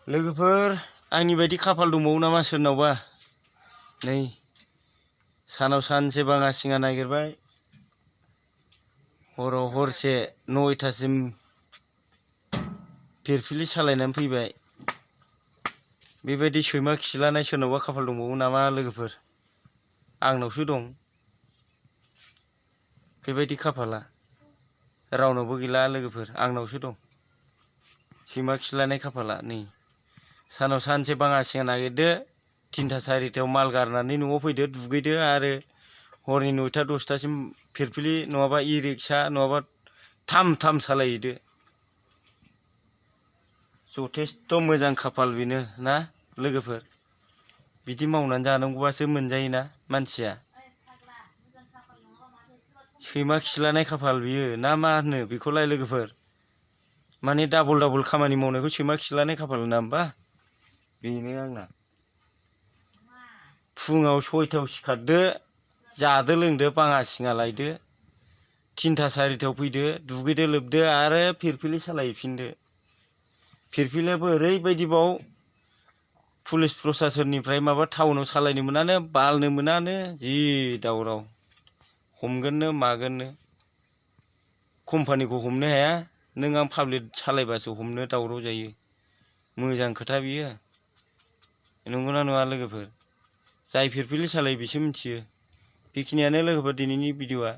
लोगोफोर आंनि बायदि खाफाल दंबावो नामा सोरनावबा? नै सानाव सानसे बाङा सिङा नागिरबाय, हराव हरसे 9टासिम फिरफिलि सालायनानै फैबाय। बेबायदि सैमा खिलानाय सोरनावबा खाफाल दंबावो नामा लोगोफोर? आंनावसो दं बेबायदि खाफाला, रावनावबो गैला लोगोफोर, आंनावसो दं सैमा खिलानाय खाफाला। नै सानाव सानसे बाङा सिङा नागिरदो, 3टा 4टायाव माल गारनानै न'आव फैदो, दुगैदो आरो हरनि 9टा 10टासिम फिरफिलि नङाबा इ-रिक्सा नङाबा थाम सालायहैदो। जथेस्थ' मोजां खाफाल बेनो ना लोगोफोर? बिदि मावनानै जानांगौबासो मोनजायोना मानसिया। सैमा खिलानाय खाफाल बियो ना मा होनो बेखौलाय लोगोफोर? माने डाबल खामानि मावनायखौ सैमा खिलानाय खाफाल होना होमबा? बेनो आंना। फुङाव 6टायाव सिखारदो, जादो लोंदो बाङा सिङा लायदो, 3टा 4टायाव फैदो, दुगैदो लोबदो आरो फिरफिलि सालायफिनदो। फिरफिलियाबो ओरैबायदिबाव, पुलिस प्रसासननिफ्राय माबा टाउनाव सालायनो मोनानो, बालनो मोनानो, जि दावराव। हमगोननो मागोननो, कम्पानिखौ हमनो हाया, नों आं पाब्लिक सालायबासो हमनो दावराव जायो। मोजां खोथा बियो, नंगौना नङा लोगोफोर? जाय फिरफिलि सालायो बिसो मिथियो। बेखिनियानो लोगोफोर दिनैनि भिडिअ'आ।